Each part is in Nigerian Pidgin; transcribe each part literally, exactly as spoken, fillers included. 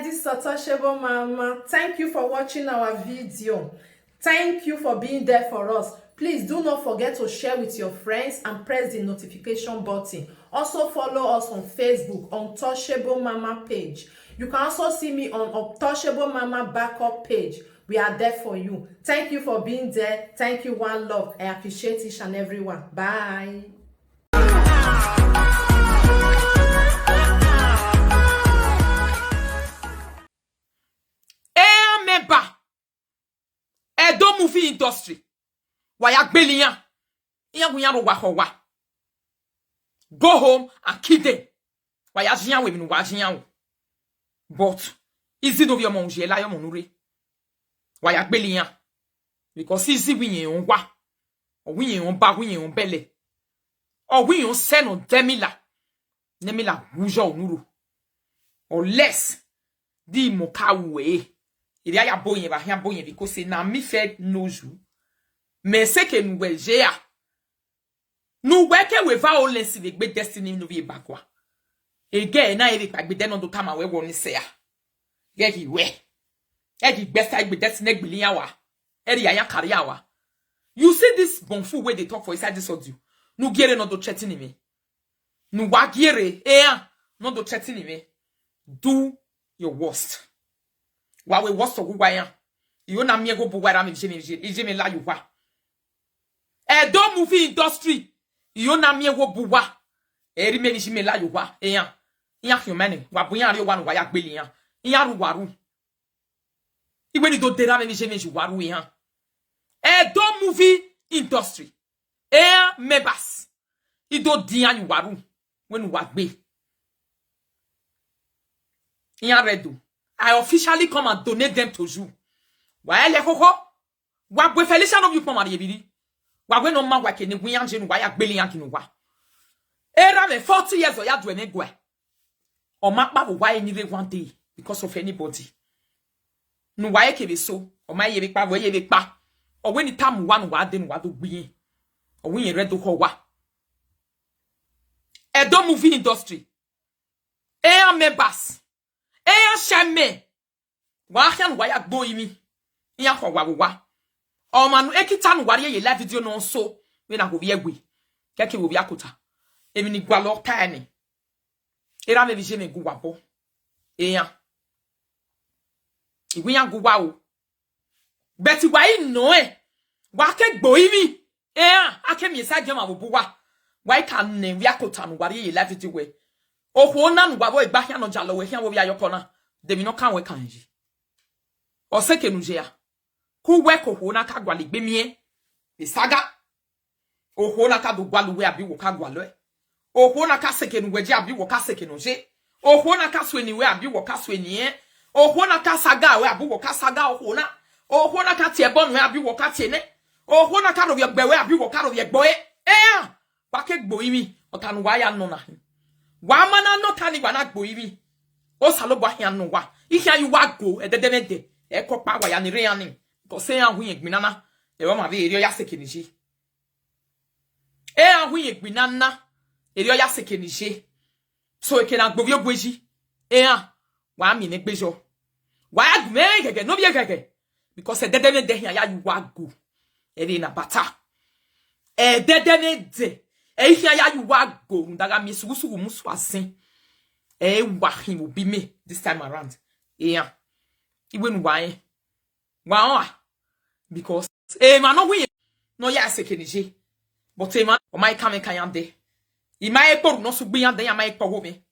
This is Untouchable Mama. Thank you for watching our video. Thank you for being there for us. Please do not forget to share with your friends and press the notification button. Also follow us on Facebook, Untouchable Mama page. You can also see me on Untouchable Mama backup page. We are there for you. Thank you for being there. Thank you, one love. I appreciate each and every one. Bye. Eya member, Edo movie industry. Wa ya gbeli yan. Iyan gun yan ro wa ho wa. Go home and kill them. Wa ya jiyan we mi nu wa jiyan o. But Izzy no vi omo unje la yo mo nure. Wa ya gbeli yan. Because Izzy wi yen on wa. O wi yen on ba, wi yen on bele. O wi yen on se no demila. Nemila wujo onuro. Unless di mo ka we. Iri aya boyen ba hian boyen because na mi fe no ju. Me se ke nu we je ya. Nu we ke we violence ve gbe destiny nu vi bagwa. Ege na iri pa gbe de no do tama we wo ni se ya. Ge ki we. E ki gbe sa gbe destiny gbili ya wa. E ri aya kari ya wa. You see this bonfu wey dey talk for inside this audio. Nu giere no do threaten me. Nu wa giere, eh, no do threaten me. Do your worst. Wa we worst ogu wa ya. Yo na mi ego bu wa ra mi je mi je, je mi la yo wa. Edo movie industry. Yo na mi ego bu wa. Eri me mi je mi la yo wa. Eh, ya. Ya human. Wa bu ya ri wa nu wa ya gbeli ya. Ya ru wa ru. Iwe ni do dera me mi je mi ju wa ru ya. Edo movie industry. Eh, members. Ido dian wa ru. When wa gbe. Ya redo. I officially come and donate them to you. Wa ele koko. Wa gbe Felicia no bi pon mari ebiri. Wa gbe no ma wa ke ni gun yan je nu wa ya gbeli yan kinu wa. Era me forty years o ya du ene gwe. O ma pa wa any day one day because of anybody. Nu wa e ke be so. O ma ye be pa, we ye be pa. O we ni tamu wa nu wa de nu wa do gbiyin. O we yen re do ko wa. Edo movie industry. Eya members. Eya shame. Wa hian wa ya gbo imi. Ya ko wa wa. O manu ekita nu wa ye live video no so. We na go bi egwe. Keke wo bi akota. Emi ni gwa lo ta ni. Era me bi je me gu wa bo. Eya. Iwe ya gu wa o. Beti wa i no e. Wa ke gbo imi. Eh, ake mi sa jema wo buwa. Wa i ka ne wi akota nu wa ri ye live video we. Oho na nu wa wo igba hia no jalo we hia wo wi ayoko na. De mi no kan we kan yi. O se ke nu je ya. Ku we ko ho na ka gwa le gbe mi e. Be saga. Oho na ka do gwa lu we abi wo ka gwa lo e. Oho na ka seke nu we je abi wo ka seke nu je. Oho na ka swe ni we abi wo ka swe ni e. Oho na ka saga we abi wo ka saga oho na. Oho na ka tie bonu we abi wo ka tie ne. Oho na ka ro ye gbe we abi wo ka ro ye gbo e. Eh, wa ke gbo imi. O ta nu wa ya no na. Wa ma na no ta ni wa na gbo imi. O sa lo bo hia no wa. I hia yu wa go. E de de me de. E ko pa wa ya ni re ya ni. Ko se ya hu ye gbi na na. E wa ma bi eri o ya seke ni je. E a hu ye gbi na na. Eri o ya seke ni je. So eke na gbo vi ogweji. E a. Wa mi ne gbejo. Wa ya gu me gege, no bi gege. Because e dede me de hia ya yu wa go. E de na bata. E dede me de. E hia ya yu wa go. Ndaga mi sugu sugu musu asin. E wa hin will be me this time around. E a. Iwe nu wa e. Wa o a. Because e ma no wi no ya seke ni je. But e ma o ma ka me ka ya de. I ma e poru no su gbi ya de ya ma e po wo me.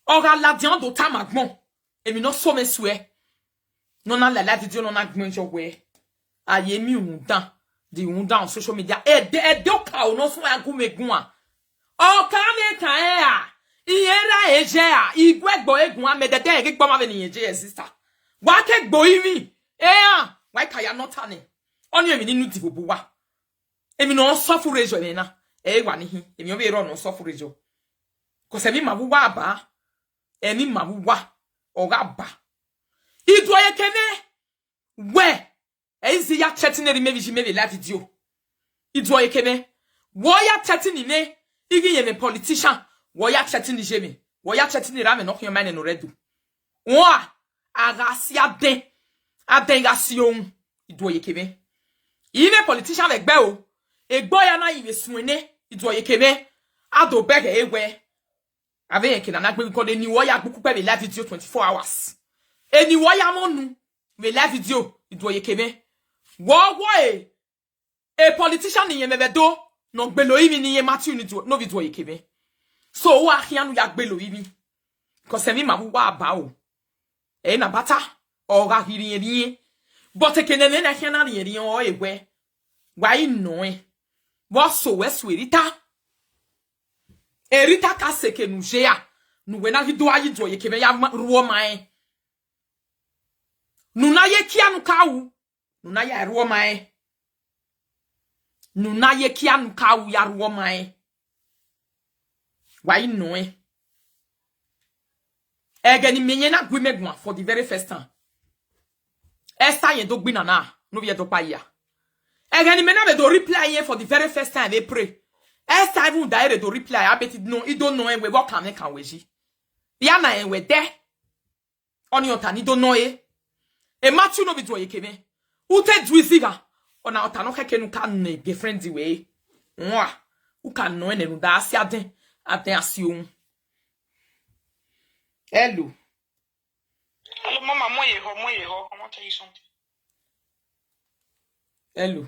O ga la di on do ta ma gbon. Emi no so me sue. No na la la video no na gbon jo we. Aye mi un dan. Di un dan on social media. E de e de o ka o no so ya gu me gun a. O ka me ka e a. I era e je a. I gwe gbo egun a me de de e gbo ma be ni e je e sister. Wa ke gbo imi. E a. Wa ka ya no ta ni. Oni emi ni nu di bubu wa. Emi no so fu rejo emi na. E wa ni hi. Emi o be ro no so fu rejo. Ko se mi ma bu wa ba. Emi ma bu wa. O ga ba. Idu oye kene. We. E izi ya threaten eri me vi ji me vi live video. Idu oye kene. Wo ya threaten ni me. Igi ye me politician. Wo ya threaten ni je me. Wo ya threaten ni ra me no kyo mine no redu. Wa. Aga si aden. Aden ga si ohun. Iduo ye keme. Ime politician ve gbe o. Egbo ya na ive suene. Iduo ye keme. Ado bege ewe. Ave ye kina na gbe ko de ni wo ya gbuku pe be live video twenty-four hours. Eni wo ya mo nu. Be live video. Iduo ye keme. Wo wo e. A politician ni ye me vedo. No gbelo imi ni ye Matthew ni duo. No video ye keme. So wo a hianu ya gbelo imi. Because emi ma wa ba o. E na bata. O ga hiri ye ni. But e kene ne na hiana ye ni o ewe. Wa i no e. Wo so we su Erita. Erita ka seke nu je ya. Nu we na video ayi duo ye keme ya ma- ruo ma e. Nu na ye kia nu ka u. Nu na ya ruo ma e. Nu na ye kia nu ka u ya ruo ma e. Wa i no e. Ege ni menye na gwi megwa for the very first time. Esther ye do gbi na na. No bi ye do pa ya. Ege ni me na be do reply ye for the very first time they pray. Esther even die re do reply. I bet it no, it don't know e we what can make can we ji. Ya na e we there. Oni ota ni do no e. E Matthew no video ye keme. Ute duiziga. Ona ota no keke nu ka ne girlfriend we. Nwa. U ka no e ne nu da asi aden. Aden asi ohun. Hello. Hello, Mama. Mo ye ho, mo ye ho. I want to tell you something. Hello.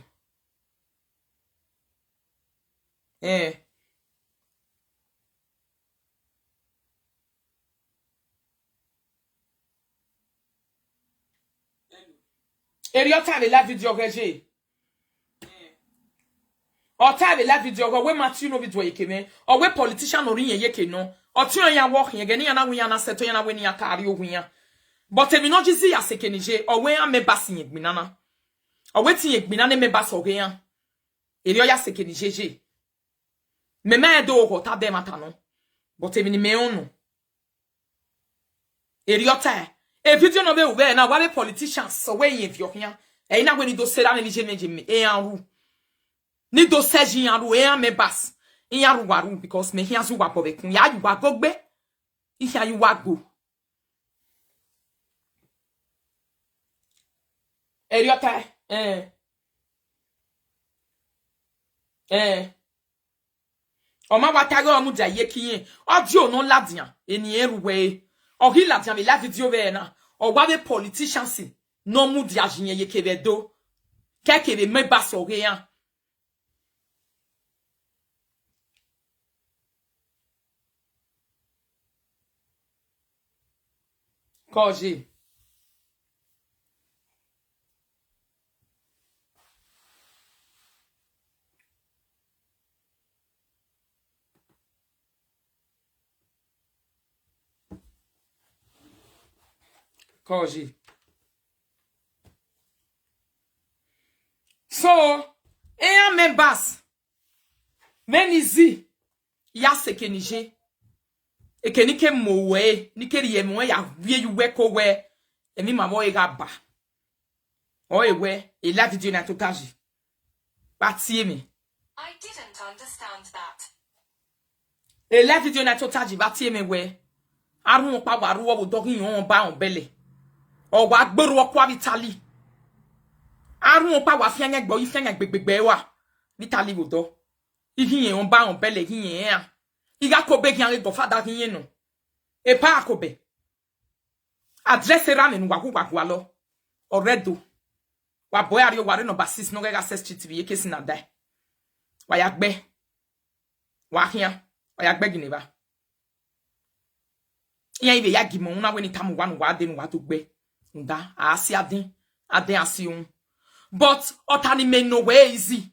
Eh. Eri ota ve la video ge je. Ota ve la video ge we Matthew no video ye keme. O we politician no ri ye ye ke no. O ti o ya wo ye ge ni ya na we ya na seto ya na we ni ya ka ri o we ya. But emi no ji zi ya seke ni je. O we a me basi ye gbi na na. O we ti ye gbi na ne me basi o ge ya. Eri o ya seke ni je je. Me me do o ta de mata no. But emi ni me onu. Eri ota e. E video no be u be na wa be politicians so we ye vio hia. E na we ni do se ra me ni je me je me. E an ru. Ni do se ji an ru e an me bas. I an ru wa ru because me hia zu wa bo be kun ya yu wa go gbe. I hia yu wa go. Eri ota e. Eh. Eh. O ma wa ta go mu ja ye kiyen. O di o no ladian. Eni eru we. O hi ladian be la video be na. O wa be politicians. No mu di ajiyen ye ke be do. Ke ke be me ba so ge ya. Koji. Koji. So, eya members, many zi, ya seke ni je. Eke ni ke mo we, ni ke ri emo ya wie yu we ko we. Emi ma mo e ga ba. O e we, e la video na to taji. Ba ti emi. I didn't understand that. E la video na to taji ba ti emi we. Arun pa wa ru wo do gi yon ba on bele. O wa gboro kwa Vitali. Arun pa wa fi anya gbo, ifi anya gbegbegbe wa. Vitali wo do. Ihi yen on ba on bele, ihi yen a. Iga ko be gi an go fada gi yen no. E pa ko be. Address era me nu wa ku wa ku alo. Oredo. Wa boy ari o wa re number six no ga access street bi eke si na dai. Wa ya gbe. Wa hia. Wa ya gbe gine ba. Iya ibe ya gimo una we ni tamu wa nu wa de nu wa to gbe. Nda a si adin. Adin a si un. But otani me no way easy.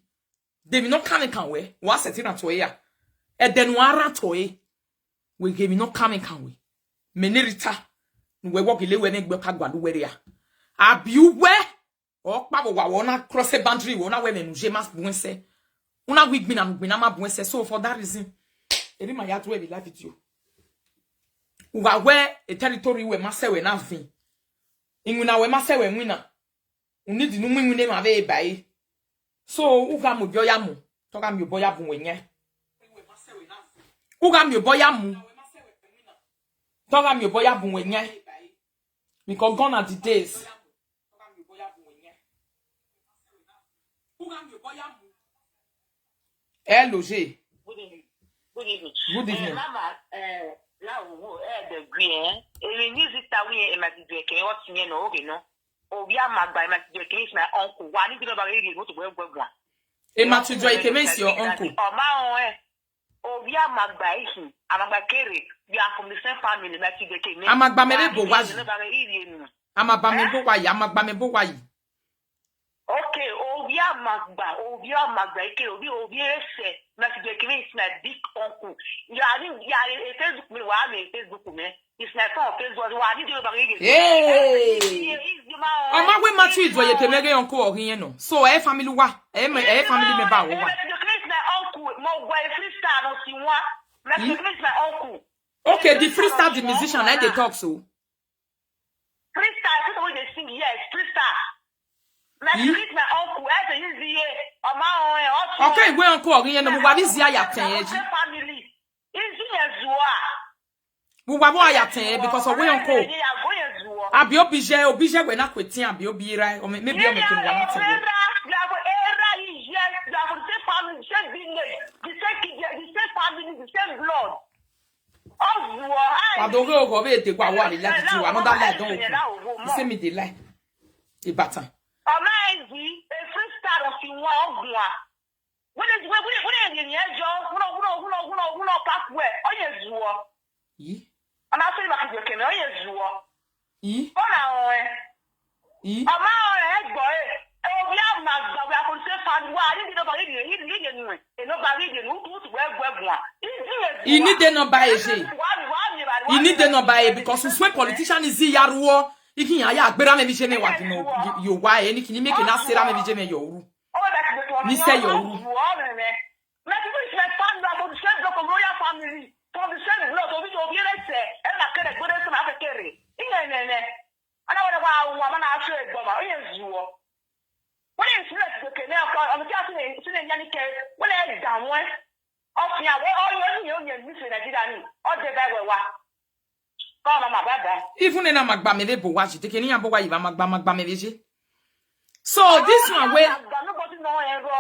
They will not come and can we. Wa se ti na to ya. E de nu ara to e. We ge mi no come and can we. Me ni Rita. Nu we wo gele we ne gbe ka gwa du we ya. Abi u we. O pa bo wa wo na cross a boundary wo na we me nu je mas buense. Una wi gbina nu gbina ma buense. So for that reason, eri ma ya do e bi la video. U ga we a territory we ma se we na vin. Inwina we ma se we nwina. U need nu mwinwine ma ve bai. So u ga mo bio ya mo. To ga mi obo ya bu we nye. Uga mi oboya mu. Toga mi oboya bu wenye. Because gone are the days. Hello, J. Good evening. Good evening. Eh, Mama, eh, la wo eh de gwi eh. Eri ni zita wi eh, e ma ti je ke o ti yen no oge no. Obi amagba e ma ti je ke is my uncle. Wa ni gbe ba ri mo to gbe gbe gwa. E ma ti jo Ekeme is your uncle. O ma o eh. Obi amagba is amagba kere. We are from the same family, ma ti je ke me. Amagba mere bo wa yi. No ba ri ri enu. Amagba me bo wa yi. Amagba me bo wa yi. Okay, obi amagba, obi amagba ike, obi obi ese. Ma ti je ke is my big uncle. Ya ni ya e Facebook me wa me Facebook me. It's my phone Facebook. Wa ni de ba ri ri. Hey. Ama we ma ti jo Ekeme ge uncle o yen no. So e family wa. E me e family me ba wo wa. Is my uncle. Mo gwa e freestyle no si wa. Ma ti je ke is my uncle. Okay, the freestyle, the musician, like they talk so. Freestyle, people wey dey sing, yes, freestyle. Na Hmm? Is my uncle, as a easy year. Oma on eh, Okay, we uncle o yen no wa bi zi aya ten e ji. Family. Is in a zua. Wo wa bo aya ten e because of we uncle. Ya go ya zua. Abi obi je, obi je we na kwetin abi obi ra. O me maybe o me kin wa na ten. Era, ya go era is yes, ya go the same family, the same village, the same kid, the same family, the same blood. Ozua. Wa do go go be de kwa wa ni like you another lie don open. You say me dey lie. Ibatan. Oma ezi, a freestyle of the one ogua. When is when when when you hear Joe, who no who no who no who no who no pack where? Oh yes, zua. Yi. And I say back to your camera, oh yes, zua. Yi. Oh na oh eh. Yi. Oma oh eh boy. Eh, we have my we are from same family. Why you know about it? You you you know. You know about it. You know who to where where one. Ini de no ba eje. Ini de no ba e because we politician is yaruo. Ikin ya ya agbera me bi je me wa no. Yo wa e ni kini make na sera me bi je me yo ru. Ni se yo ru. My people is my family, I'm from the same block of royal family, from the same blood, of which Obiere say, and I can't go there, so I can't carry. In a nene. And I want to go, I'm not sure, but my ears you are. What is left the canal? I'm just saying, it's in any case. What is down one? Of ya, where all your new, new, new, Nigeria, all the bad way. Come on, my brother. Even in amagba me de bo wa ji. Te kini ya bo wa yi ba magba magba me de je. So this one we Nobody know eh, bro.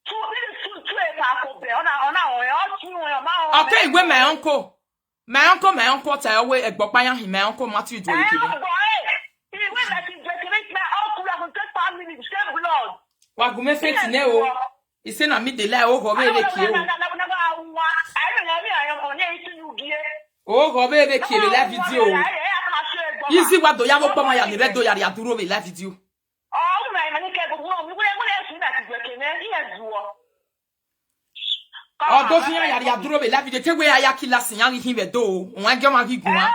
Two, this is two, two, eh, pack up there. On a, on a, on a, on a, on a, Okay, we my uncle. My uncle, my uncle tell we egbopa yan hi my uncle Matthew do it. Eh, boy. He went like he just make my uncle, I will take family, same blood. Wa gume feti ne o. He say na me dey lie o go we le ki o. O go we le ki le live video. Easy wa do ya wo pa ma ya ni re do ya ya duro we live video. Odo fi ya ya duro we live video. Te we aya kila sin ya ri hin we do. Won ge ma gi gun wa.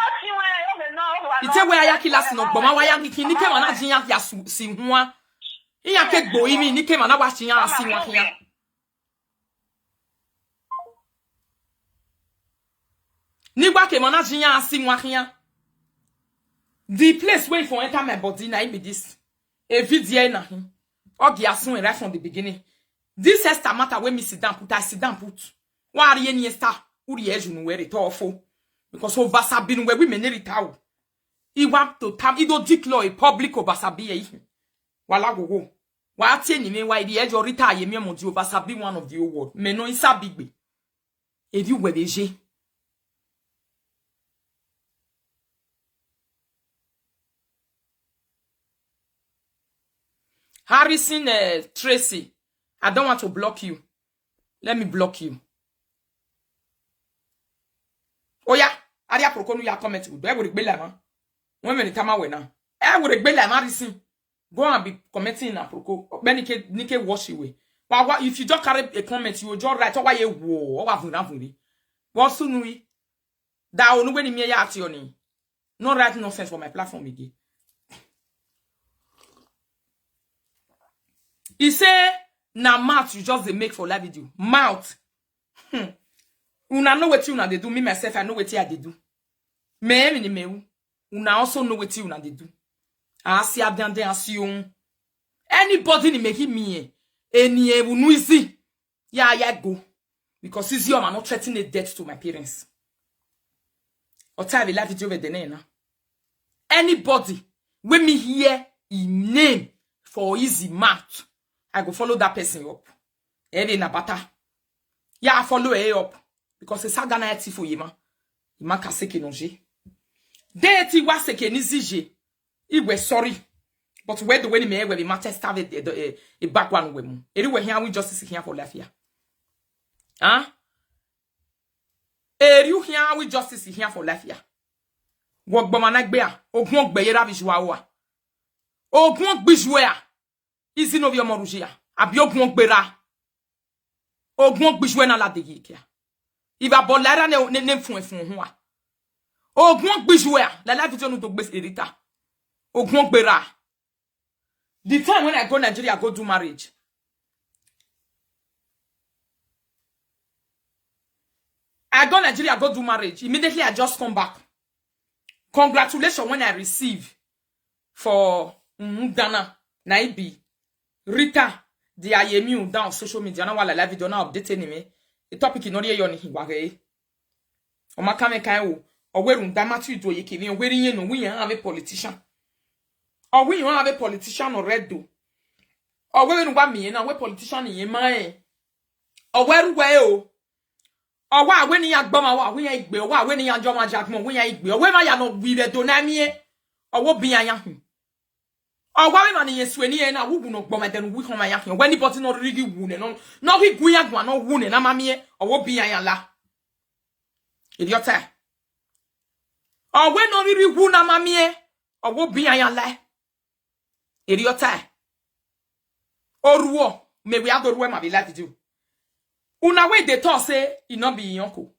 Ite we aya kila sin no gbo ma wa ya ri kin ni ke ma na jin ya ya su si hun wa. Iya ke gbo imi ni ke ma na wa sin ya si wa hin ya. Nigba ke ma na jin ya si wa hin ya. The place wey for enter my body na im be this. A video na him. Ogi asun right from the beginning. This Esther matter wey me sit down put, I sit down put. Wa ari eni Esther, uri eju nu were to ofo. Because over Sabinu we we meneri tawo. I want to tam, I do declare a public over Sabi e. Wala go go. Wa ti eni me wa iri ejo Rita ye me mo di over Sabi one of the whole world. Me no isabi gbe. Evi we beje. Harrison, uh, Tracy, I don't want to block you. Let me block you. Oh yeah, Aria Prokonu ya comment with. Where would it be like, man? When many time I went now? I would it be like Harrison? Go and be commenting in Aproko. Benike Nike wash away. But what if you just carry a comment, you just write why you war or what vunavuni? What's nui? That only when me ya ati oni. No write nonsense for my platform again. He say na mouth you just dey make for live video. Mouth. Hmm. Una know wetin una dey do. Me myself, I know wetin I dey do. Me me ni me. Una also know wetin una dey do. I see abdan den asi ohun. Anybody ni make me eh. Eni e unu easy. Ya ya go. Because Isioma no threaten a death to my parents. Or tell the live video with the name now. Anybody when me hear his name for easy mouth, I go follow that person up. Ebe na bata. Yeah, I follow her up. Because it's a Ghana for Yema. Yema ka seke no je. De ti wa seke ni zije. He was sorry. But where the way me we matter start a, a, a back one we mu. Eri we here we justice here for life here. Huh? Eri here we justice here for life here. Wo gboma na gbe a. Ogun ogbe yera bi juwa wa. Ogun ogbe juwa. Izi no bi omo ruji a. Abi ogun ogbera. Ogun ogbe juwa na la de yi kia. Iba bolara ne ne ne fun fun ho a. Ogun ogbe juwa. La la video no to gbe Rita. Ogun ogbera. The time when I go Nigeria, go do marriage. I go Nigeria, go do marriage. Immediately I just come back. Congratulations when I receive for Ndana Naibi Rita the Ayemi down social media. Now while I live video now update me. The topic in Nori Yoni Hiwage. Oma kame kai o. Owe runda matu ido ye kevin. Owe ri yen no we yan have a politician. Owe yan have a politician already. Owe we nuwa mi na we politician ye ma e. Owe ruwe o. Owe awe ni ya gboma wa we ya igbe. Owe awe ni ya joma jagmo we ya igbe. Owe ma ya no we be do na mi e. Owe bi ya ya hu. Owe we ma ni yesu ni e na wu no gboma den wi homa ya hu. Owe ni boti no rigi wu ne no. No wi gu ya gwa no wu ne na ma mi e. Owe bi ya ya la. Idiot. Owe no riri wu na ma mi e. Owe bi ya ya la. Idiot. Oruo me we ado ruwe ma bi like you. Una we dey talk say e no be your uncle.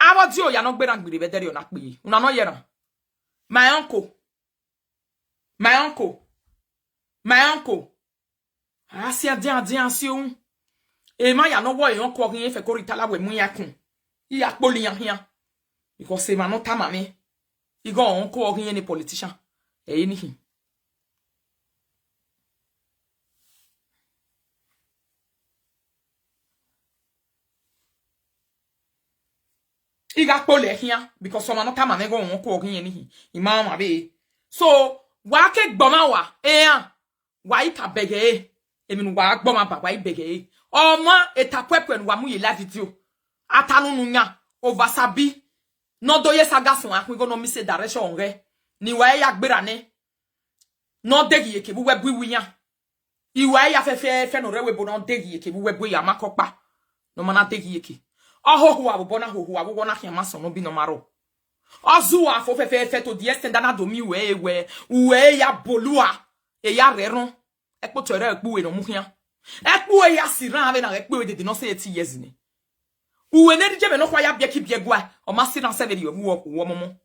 Awo di o ya no gbera ngbiri be deri o na pe. Una no yera. My uncle. My uncle. My uncle. Asi adi adi asi o. E ma ya no wo e uncle hin fe ko ritala we mu ya kun. I ya poli ya hia. Because e ma no tama me. I go uncle hin any politician. E ni hin. I ga pole here because someone not come and go on call here anything. Imama be. So wa ke gboma wa. Eh, wa i ka bege. E mi wa gboma ba wa i bege. Oma e ta kwekwe wa mu ye la video. Atanu nunya over sabi. No do ye saga fun akun go no mi se direction re. Ni wa ya gbera ne. No degi ye ke bu we bu winya. Iwa ya fe fe fe no rewe bo no degi ye ke bu we bu ya makopa. No mana degi ye ke. Oho ho abo bona ho ho abo bona ke maso no bi no maro. Ozu afo fe fe fe to the extent that na do mi we we. We ya bolua. E ya reron. Ekpo to re ekpo we no mu hia. Ekpo e ya siran ave na ekpo we de no say eighty years ni. Uwe ne dije me no kwa ya bie ki bie gwa. O ma siran se ve yo wo wo momo.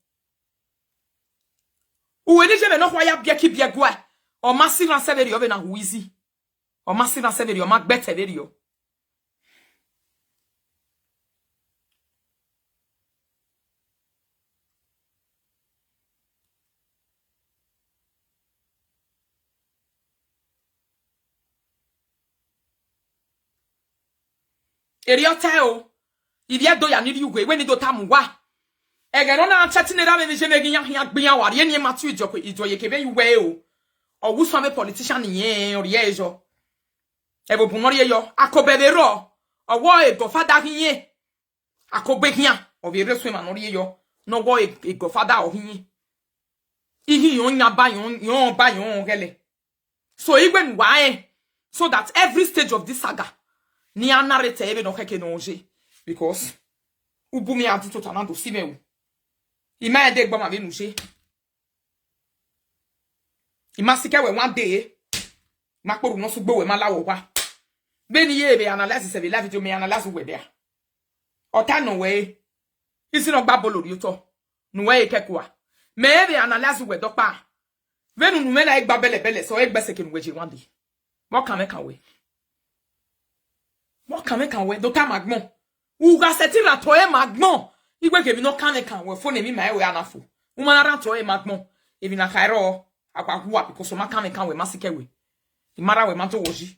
Uwe dije me no kwa ya bie ki bie gwa. O ma siran se ve yo ve na huizi. O ma siran se ve yo ma gbete ve yo. Eri ota o. Ibi edo ya niri ugwe we ni do tamu wa. Ege no na chati ne rame ni je me ginya hia gbinya wa. Ye ni ma tu ijo ko ijo ye ke be we o. O wu so me politician ni ye o ye jo. E bo bu no ye yo. Akobe be ro. O wo e go father hiye. Akobe hia. O be re so ma no ye yo. No wo e, e go father o hiye. Ihi yo nya ba yo yo ba yo gele. So even why? So that every stage of this saga, ni a narrate ebe no keke no je. Because ubumi adu to tanando si me u. Ima ede gboma be nu je. Ima sike we one day. Ma kporu no sugbo we ma lawo wa. Beni ye be analyze se be live video me analyze we there. Ota no we. Isi no gba bolo ri uto. Nu we ke kwa. Me be analyze we dopa. Venu nu me na egba bele bele so egba seke nu we je one day. Mo kan me kan we. Mo kan me kan we do ta magbon. Uga setira to e magbon. Igwe ke mi no kan me kan we fo ne mi ma e we anafo. Uma na ran to e magbon. Ebi na kairo akwa huwa because ma kan me kan we ma sike we. Imara we ma to woji.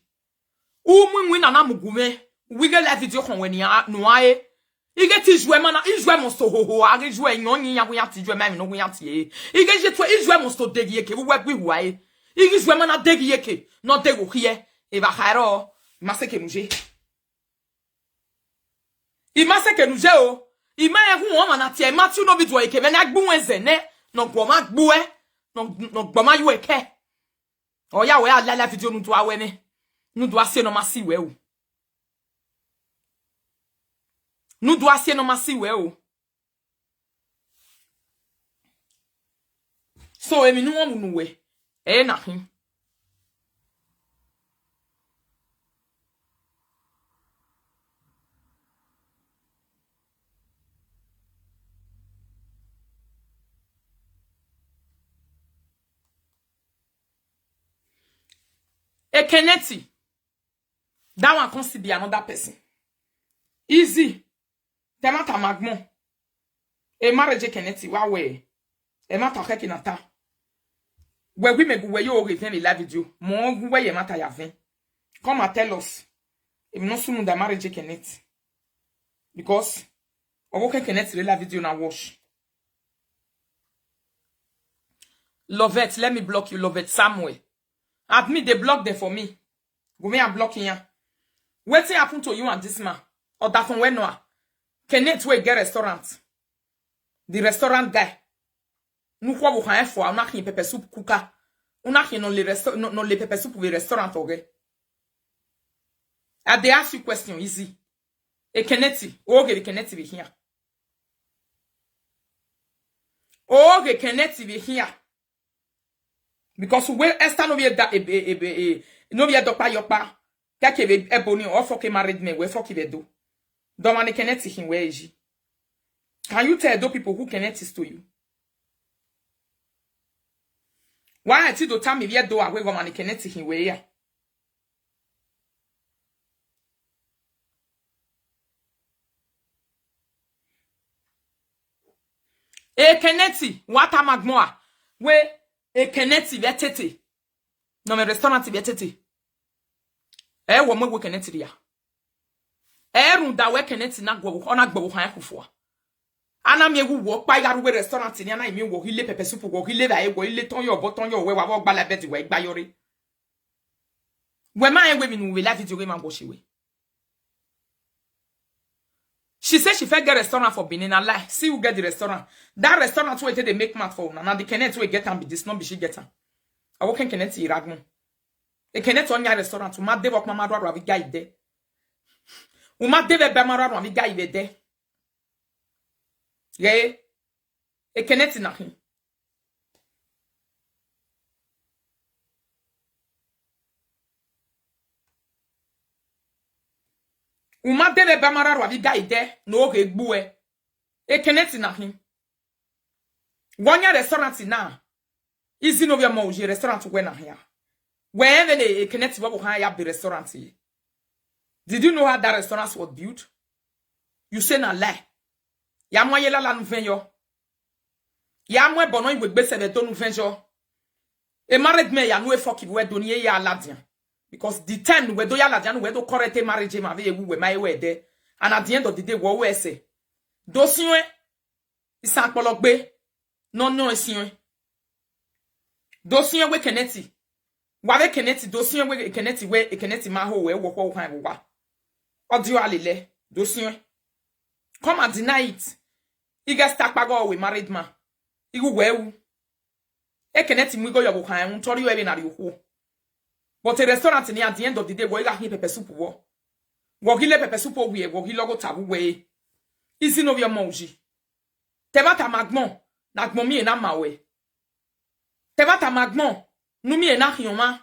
Umu nwi na na mugume. Wige live video kon weni a no ae. Ige ti jwe mana ijwe mo so ho ho. Age jwe nyon yin ya wi ya ti jwe ma mi no wi ya ti e. Ige je to ijwe mo so degi eke wi we gwi wa e. Ige jwe mana degi eke no dego hie. E ba khairo. Ma se ke nuje. I ma se ke nuje o. I ma e hu o mana ti e ma ti no video eke me na gbu wen ze ne. No gbo ma gbu e. No no gbo ma yu eke. Oya we ala la video nu do awe me. Nu do ase no ma si we o. Nu do ase no ma si we o. So emi nu o mu nu we. E na hin. Ekeneti. That one come still be another person. Easy. Temata magmo. E marriage Ekeneti wa we. E mata keke na ta. We we me gu we yo oge ven le la video. Mo gu we ye mata ya ven. Come and tell us. If no sunu da marriage Ekeneti. Because owo Ekeneti le la video na wash. Lovette, let me block you, Lovette Samuel. Admin, they block them for me. Go me and block here. Wetin happen to you and this man? Or that from where Noah? Kenneth wey get restaurant. The restaurant guy. Nu kwa bu khan for una khin pepper soup cooker. Una khin no le resto no, no le pepper soup we restaurant oge. I dey ask you question easy. E Kenneth, oge the Kenneth be here. Oge Kenneth be here. Because we Esther no be da e be e be e no be a dopa yopa. Kake be ebony or fucking married men we fuck be do. Don't want Kenneth him where is he? Can you tell those people who Kenneth is to you? Why I do tell me where do I we go man Kenneth him where? E Kenneth, what am I more? We e Kenneth be tete. No me restaurant be tete. E wo mo we Kenneth ya. E run da we Kenneth na gwo ona gbo han ku fo. Ana mi ewu wo pa ya ru we restaurant ni ana mi wo ile pepper soup wo ile ba e wo ile ton yo bo ton yo we wa wo gba la bed we gba yori. We ma e we mi nu we la video we ma go shi we. She said she fit get restaurant for Benin. I lie. See who get the restaurant. That restaurant where they make mouth for una. Now the Kenneth will get and be this, not be she get am. I work in Kenneth Iragmo. The Kenneth on your restaurant. Uma de work mama rwa rwa guy there. Uma de be mama rwa rwa guy there. Yeah. E Kenneth na hin. Uma debe bamara rwa bi guy de no ge gbu e. E Kenneth na hin. Wonya restaurant na. Izi no vya mo uje restaurant we na hin. We eve le e Kenneth wo ha ya bi restaurant. Did you know how that restaurant was built? You say na lie. Ya mo ye la la nu ven yo. Ya mo e bono igwe gbese de to nu ven yo. E married me ya nu e fuck we do ni e ya ladian. Because the time we do ya ladian we do correct e marriage ma ve ewu we ma e we de. And at the end of the day wo we se. Do sinwe. Isan pologbe. No no e sinwe. Do sinwe we Kenneth. Wa ve Kenneth, do sinwe we Kenneth we Kenneth ma ho we wo ho han wa. Audio alele. Do sinwe. Come and deny it. He gets stuck back we married man. He go well. E Kenneth mu go yo go kan un tori we na ri ho. But a restaurant ni at the end of the day wo ga hin pepper soup wo. Wo gi le pepper soup wo we wo gi logo tabu we. Izi no vya mo uji. Te ba ta magmo, na gmo mi e na ma we. Te ba ta magmo, nu mi e na hioma.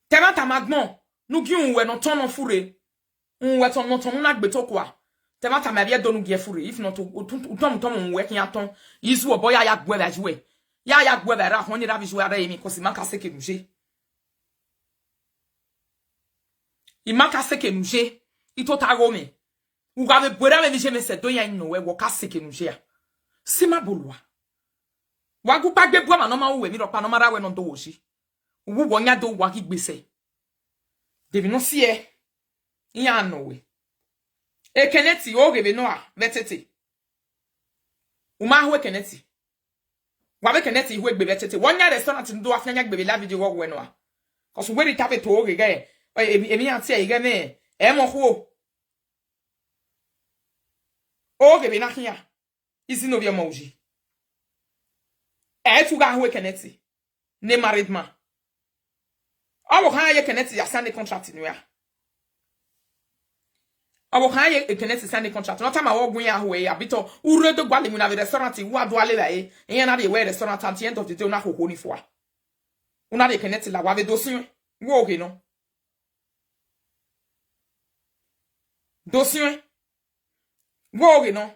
Te ba ta magmo, nu gi un we no ton no fure. Un we ton no ton na gbe to kwa. Te ba ta me bia do nu gi e fure. If not, u ton u ton un we kin aton. Izu obo ya ya gwe ba juwe. Ya ya gwe ba ra hon ni ra bi juwe ra emi ko si ma ka se ke nuje. I ma ka se ke nuje. I to ta go me. U ga be bwera me nije me se do ya no we wo ka se ke nuje ya. Si ma bulwa. Wa gu pa gbe bwa ma no ma u we mi ro pa no ma ra we no do wo si. Wu wo nya do wa ki gbese. Debi no si e. Iya no we. Ekeneti, ogebe no a, vetete. Uma hu Ekeneti. Wa be Ekeneti hu egbe vetete. Wo nya restaurant ndo afia nya gbe be la video wo we no a. 'Cause we ri ta be to ogege. Emi, emi ati e ge me. E mo hu. Ogebe na hia. Isi no bi omo uji. E tu ga hu Ekeneti. Ne married man. Owo kan ye Ekeneti ya sign contract ni ya. Owo kan ye Ekeneti sign contract. No time wo gun ya hu e ya bito. Ure do gwa le mu na be restaurant wa do ale la e. Eyan na de we restaurant at the end of the day una ho ho ni fo a. Una de Ekeneti la wa be do sin. Wo oge no. Do sin. Wo oge no.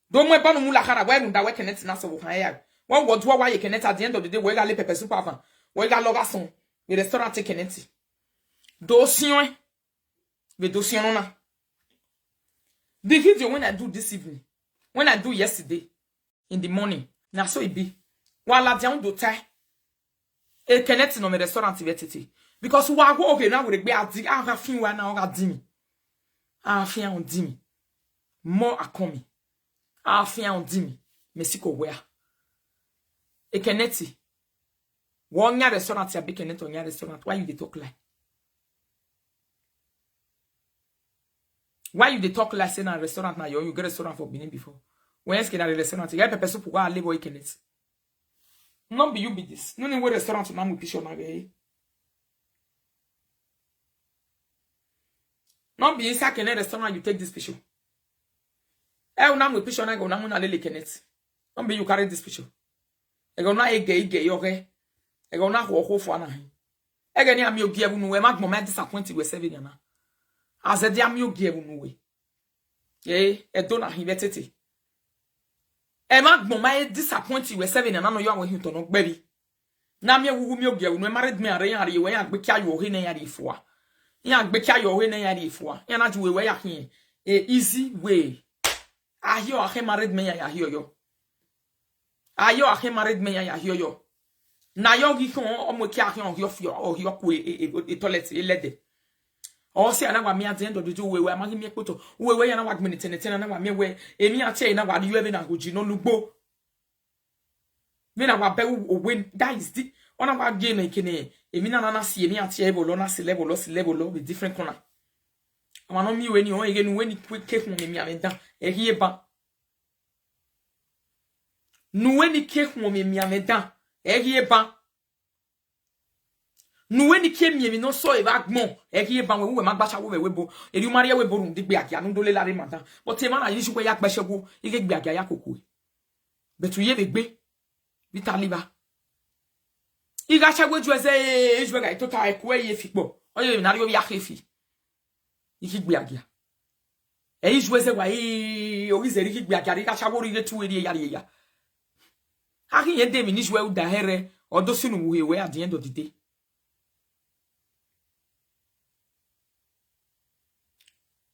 Do mo e banu mu la kara we runda we Ekeneti na so wo kan ya. Wo wo do wa ye Ekeneti at the end of the day we ga le pepper soup avan. We ga lo ga son. We restaurant Ekeneti. Do sin. We do sin no na. The video when I do this evening, when I do yesterday in the morning, na so e be. Wa la dia un do tai. Ekeneti no me restaurant vetete. Because wa go oge na we gbe adi, a ga fin wa na o ga di mi. A fin on di mi. Mo akomi. A fin on di mi. Mexico where? Ekeneti. Wo nya restaurant ya be Ekeneti o nya restaurant. Why you dey talk lie? Why you dey talk like say na restaurant na your, you get restaurant for Benin before? When else na restaurant? You get pepper soup go ale boy Ekeneti. No be you be this. No need we restaurant na mu picture na ge. No be inside Kene restaurant you take this picture. E una mu picture na go na mu na lele Ekeneti. No be you carry this picture. E go na ege ege yo ge. E go na ho ho fo na hin. Ege ni ami ogie bu nu we ma gbon ma disappoint we seven yana. As e di ami ogie bu nu we. Eh, e do na hin vetete. E ma gbon ma e disappoint we seven yana no yo awon hin to no gbe bi. Na mi e wuwu mi ogie bu nu e married me are yan re we yan gbe ki ayo he na yan re fo a. Yan gbe ki ayo he na yan re fo a. Yan na ju we we ya hin. E easy way. Ahi o ahe married me ya ya hi o yo. Ayo ahe married me ya ya hi o yo. Na yo gi kon omo ki ahe o yo fi o yo ku e, e, e, e toilet e lede. O si ana wa mi at the end of the day we we ama gi mi ekpoto. We we ya na wa gbini tene tene na wa mi we. Emi ati e na wa di we be na go ji no lugbo. Me na wa be o we that is the ona wa ge na ikene. Emi na na na si emi ati e bo lo na si level lo si level lo be different corner. Ama no mi we ni o ege nu we ni ke, ke kun mi ame dan. E hie ban. Nu we ni ke kun mi ame dan. E hie ban. Nu we ni ke mi emi no so e ba gbon. E hie ban we we ma gba sa wo we we bo. E ri mari e we bo run digbe agia nu do le la re madan. But e ma na yi su we ya gbe se wo. Ige gbe agia ya koku. But u ye be gbe. Vita liba. Iga se we ju eze e ju ga to ta e ku e ye fi po. O ye na ri o ya ke fi. Iki gbe agia. E izu eze wa e o ize ri ki gbe agia ri ka sa wo ri re tu eri ya ri ya. Ha ki ye de mi ni ju e u da here. O do sinu wu he we at the end of the day.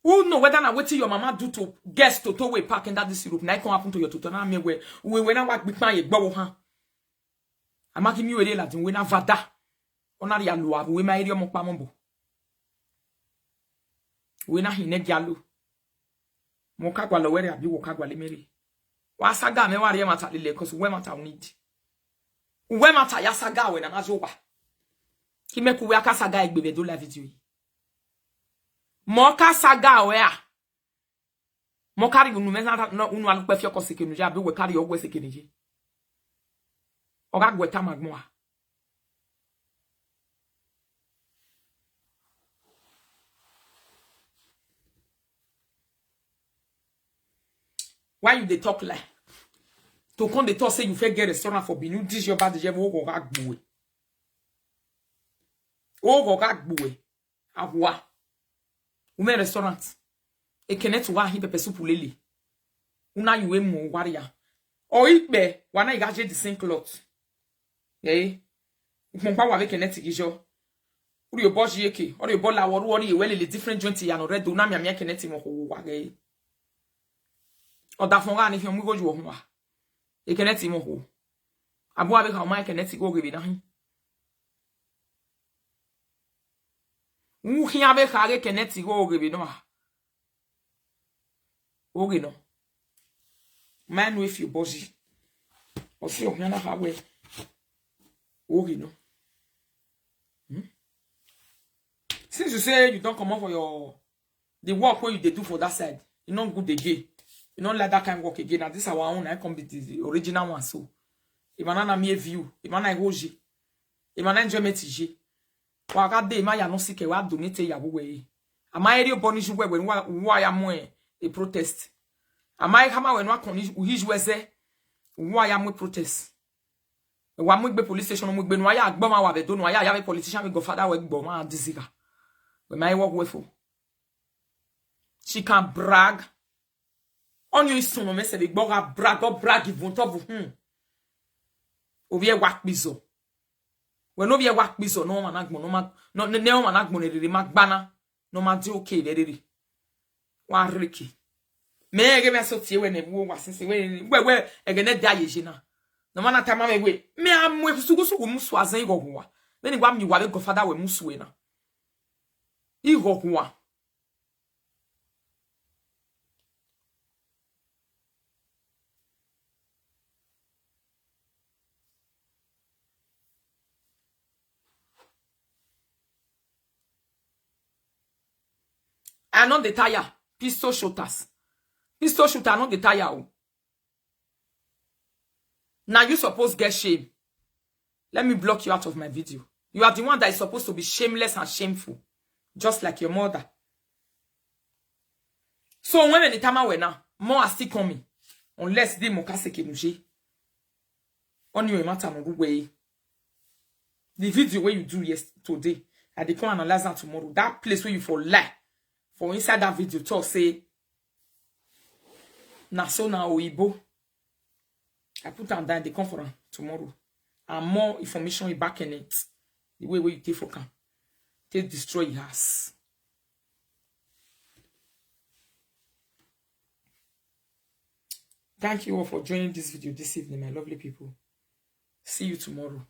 Who know whether na wetin your mama do to guest to to way park under this Europe na e come happen to your toto na me we we we na wa gbipan ye gbo wo han. Ama ki mi we le la din we na vada. Ona ri alu abu we ma eri omo pa mo bo. We na hine gi alu. Mo ka gwa lo were abi wo ka gwa le mere. Wa saga me wa ri e mata lele 'cause we mata u need. We mata ya saga we na na zo wa. Ki me ku we aka saga egbe be do la video yi. Mo ka saga we a. Mo kari unu me na no unu alu pe fi oko seke nu je abi we kari ogwe seke ni je. Oga gwe ta magmo a. Why you dey talk lie? To come dey talk say you fit get restaurant for Benin, this your bad, you go ga gbuwe. O go ga gbuwe. Ahua. Women restaurant. E connect wa hi pepper soup lele. Una you we mo waria. O ipe, wa na igaje the same cloth. Eh. Ukpon pa wa ve connect gijo. Uri obo ji eke, uri obo la woru ori we lele different joint ya no red do na mi ami connect mo ko wa ge. O da fon ga ni fi mu go ju ohun wa. E connect mo ko. Abu abi ka o ma connect go ge bi na hin. Who here be kare Kenneth go oge be no. Oge no. Man, if you bossy. Or see your hand how we. Oge no. Hmm? Since you say you don't come up for your the work wey you dey do for that side, e no good again. You no like that kind work again. Na this our own, I come be the original one. So, if I na me view, if I na hoji, if I na enjoyment ije, wa ka dey ma ya no sike wa donate ya we. Ama eri oboni ju we we wa wa ya mo e e protest. Ama e kama we no akoni u hiju eze wa ya mo e protest. Wa mo gbe police station mo gbe no ya gbo ma wa be do no ya ya be politician be godfather we gbo ma diziga. We ma e work we for. She can brag. Only soon no me se be gbo ga brag or brag even to bu hmm. Obi e wa pizo. We no be e wa pizo no man agbo no man no ne no man agbo ne rere ma gbana. No man di okay be rere. Wa riki. Me ege me so tie we ne wo wa since we we we ege ne da ye jina. No man atama me we. Me amwe sugu sugu musu azen go wa. Me ni wa mi wa be godfather we musu we na. I go wa. I no dey tire. Pistol shooters. Pistol shooter, I no dey tire o. Now you suppose get shame. Let me block you out of my video. You are the one that is supposed to be shameless and shameful, just like your mother. So when any time I went now, more are still coming, unless they mokase kemuji. On your matter no way. The video where you do yes today, I dey come analyze that tomorrow. That place where you for lie for inside that video talk say na so na oyibo. I put am down, they come for am tomorrow. And more information you back in it. The way where you take for can take destroy your house. Thank you all for joining this video this evening, my lovely people. See you tomorrow.